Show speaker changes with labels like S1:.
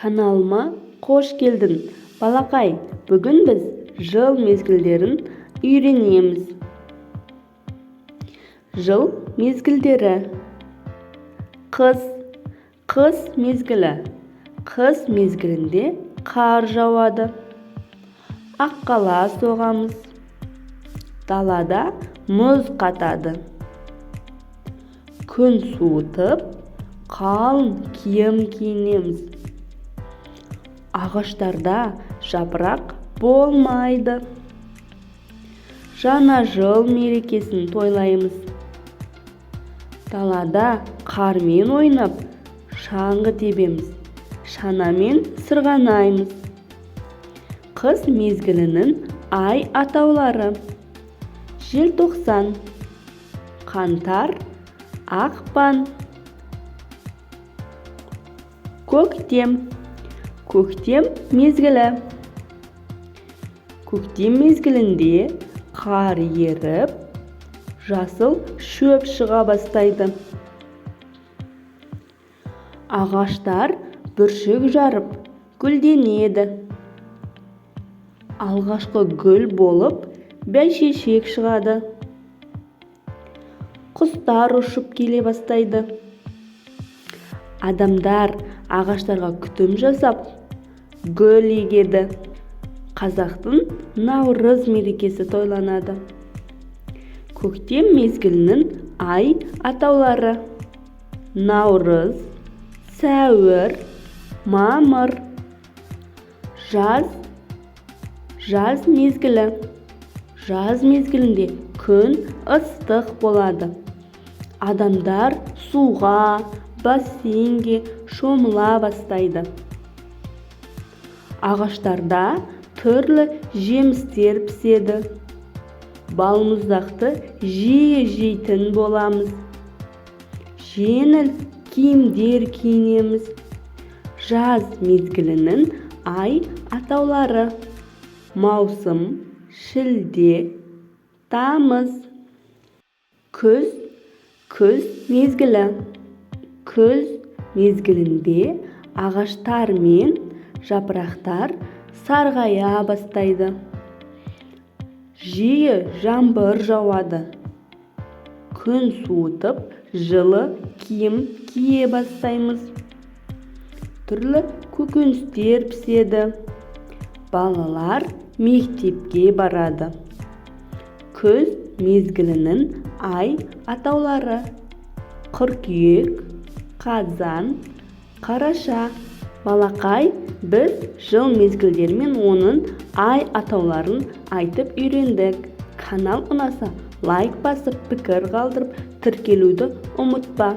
S1: Каналыма қош келдің, балақай! Бүгін біз жыл мезгілдерін үйренеміз. Жыл мезгілдері. Қыс. Қыс мезгілі. Қыс мезгілінде қар жауады, аққала соғамыз, далада мұз қатады. Күн суытып, қалың киім киінеміз. Ағаштарда жапырақ болмайды. Жаңа жыл мерекесін тойлаймыз. Далада қармен ойнап, шаңғы тебеміз, шанамен сырғанаймыз. Қыс мезгілінің ай атаулары: желтоқсан, қаңтар, ақпан. Көктем. Көктем мезгілі. Көктем мезгілінде қар еріп, жасыл шөп шыға бастайды. Ағаштар бүршік жарып, гүлденеді. Алғашқы гүл болып бәйшешек шығады. Құстар ұшып келе бастайды. Адамдар ағаштарға күтім жасап, гүл егеді. Қазақтың Наурыз мерекесі тойланады. Көктем мезгілінің ай атаулары: наурыз, сәуір, мамыр. Жаз. Жаз мезгілі. Жаз мезгілінде күн ыстық болады. Адамдар суға, бассейнге шомыла бастайды. Ағаштарда түрлі жемістер піседі. Балмұздақты жиі жейтін боламыз. Жеңіл киімдер киінеміз. Жаз мезгілінің ай атаулары: маусым, шілде, тамыз. Күз. Күз мезгілі. Күз мезгілінде ағаштар мен жапырақтар сарғая бастайды. Жиі жаңбыр жауады. Күн суытып, жылы киім кие бастаймыз. Түрлі көкөністер піседі. Балалар мектепке барады. Күз мезгілінің ай атаулары: қыркүйек, қазан, қараша. Балақай, біз жыл мезгілдері мен оның ай атауларын айтып үйрендік. Канал ұнаса, лайк басып, пікір қалдырып, тіркелуді ұмытпа.